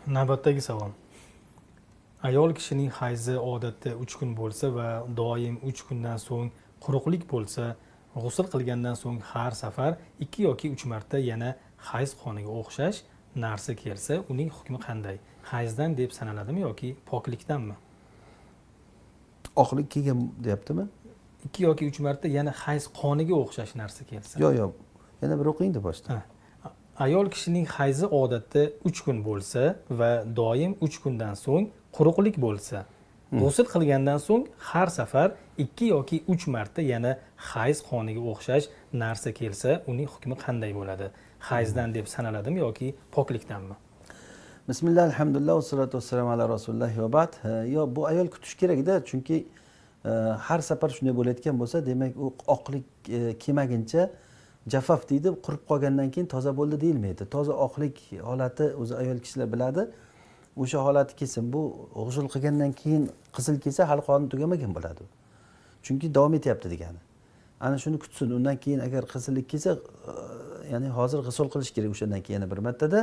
Navbatdagi savol. Ayol kishining hayzi odatda 3 kun bo'lsa va doim 3 kundan so'ng quruqlik bo'lsa, g'usl qilgandan so'ng har safar 2 yoki 3 marta yana hayz qoniga o'xshash narsa kelsa, uning hukmi qanday? Hayzdan deb sanaladimi yoki poklikdanmi? Oqlik kelgan deyaptimi? 2 yoki 3 marta yana hayz qoniga o'xshash narsa kelsa. Yo'q, yo'q. Yana bir o'qing-da boshdan. Ayol kishining hayzi odatda 3 kun bo'lsa va doim 3 kundan so'ng quruqlik bo'lsa, g'usl qilgandan so'ng har safar 2 yoki 3 marta yana hayz qoniga o'xshash narsa kelsa, uning hukmi qanday bo'ladi? Hayzdan deb sanaladimi yoki poklikdanmi? Bismillah, alhamdulillah, vassalatu vassalamu ala rasulilloh va ba'd. Yo, bu ayol kutish kerakda, chunki har safar shunday bo'layotgan bo'lsa, demak u oqlik kelmaguncha jafaf deydi, qurib qolgandan keyin toza bo'ldi deyilmaydi. Toza oqlik holati o'zi ayol kishilar biladi. O'sha holati kelsin, bu g'usl qilgandan keyin qizil kelsa hali qoni tugamagan bo'ladi. Chunki davom etyapti degani. Ana shuni kutsin, undan keyin agar qizillik kelsa, ya'ni hozir g'usl qilish kerak o'shandan keyin yana bir martada.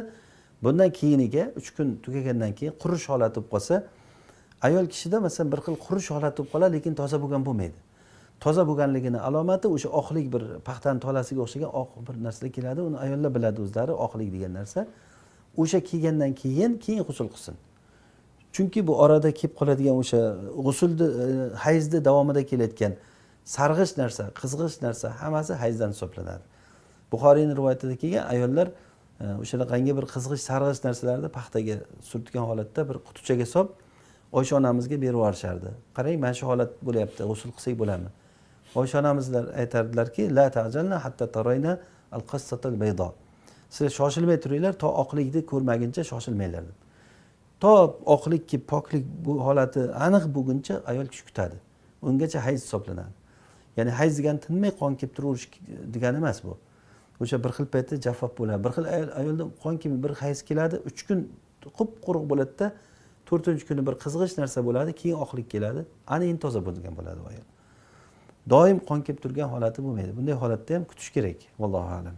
Bundan keyiniga 3 kun tugagandan keyin qurish holati bo'lib qolsa, ayol kishida masalan bir xil qurish holati bo'lib qoladi, lekin toza bo'lgan bo'lmaydi. Toza bo'lganligini alomati o'sha oqlik, bir paxtani tolasiga o'xshagan oq bir narsalar keladi, uni ayollar biladi o'zlari, oqlik degan narsa. O'sha kelgandan keyin g'usl qilsin. Chunki bu orada kelib qoladigan o'sha g'usulni, hayzni davomida kelayotgan sarg'ish narsa, qizg'ish narsa hammasi hayzdan hisoblanadi. Buxoriyning rivoyatida kelgan ayollar o'shanaqangi bir qizg'ish sarg'ish narsalarni paxtaga surtgan holatda bir qutichaga solib Oysha onamizga berib yuborishardi. Qarang, mana shu holat bo'lyapti, g'usl qilsak bo'ladimi? Oysha onamizlar aytardilarki, la ta'jalna hatta tarayna al-qassatal bayda. Sizlar shoshilmay turinglar, to oqlikni ko'rmaguncha shoshilmanglar deb. To oqlik kelib poklik bu holati aniq bo'lguncha ayol kishi kutadi. Ungacha hayz hisoblanadi. Ya'ni hayz degani tinmay qon kelib turaverish degani emas bu. O'sha bir xil paytda jaffof bo'ladi. Bir xil ayolda qon kelmay bir hayz keladi, 3 kun qup-quruq bo'ladida, 4-kuni bir qizg'ish narsa bo'ladi, keyin oqlik keladi. Ana endi toza bo'lgan bo'ladi u ayol. Doim qon kelib turgan holati bo'lmaydi. Bunday holatda ham kutish kerak. Vallohu a'lam.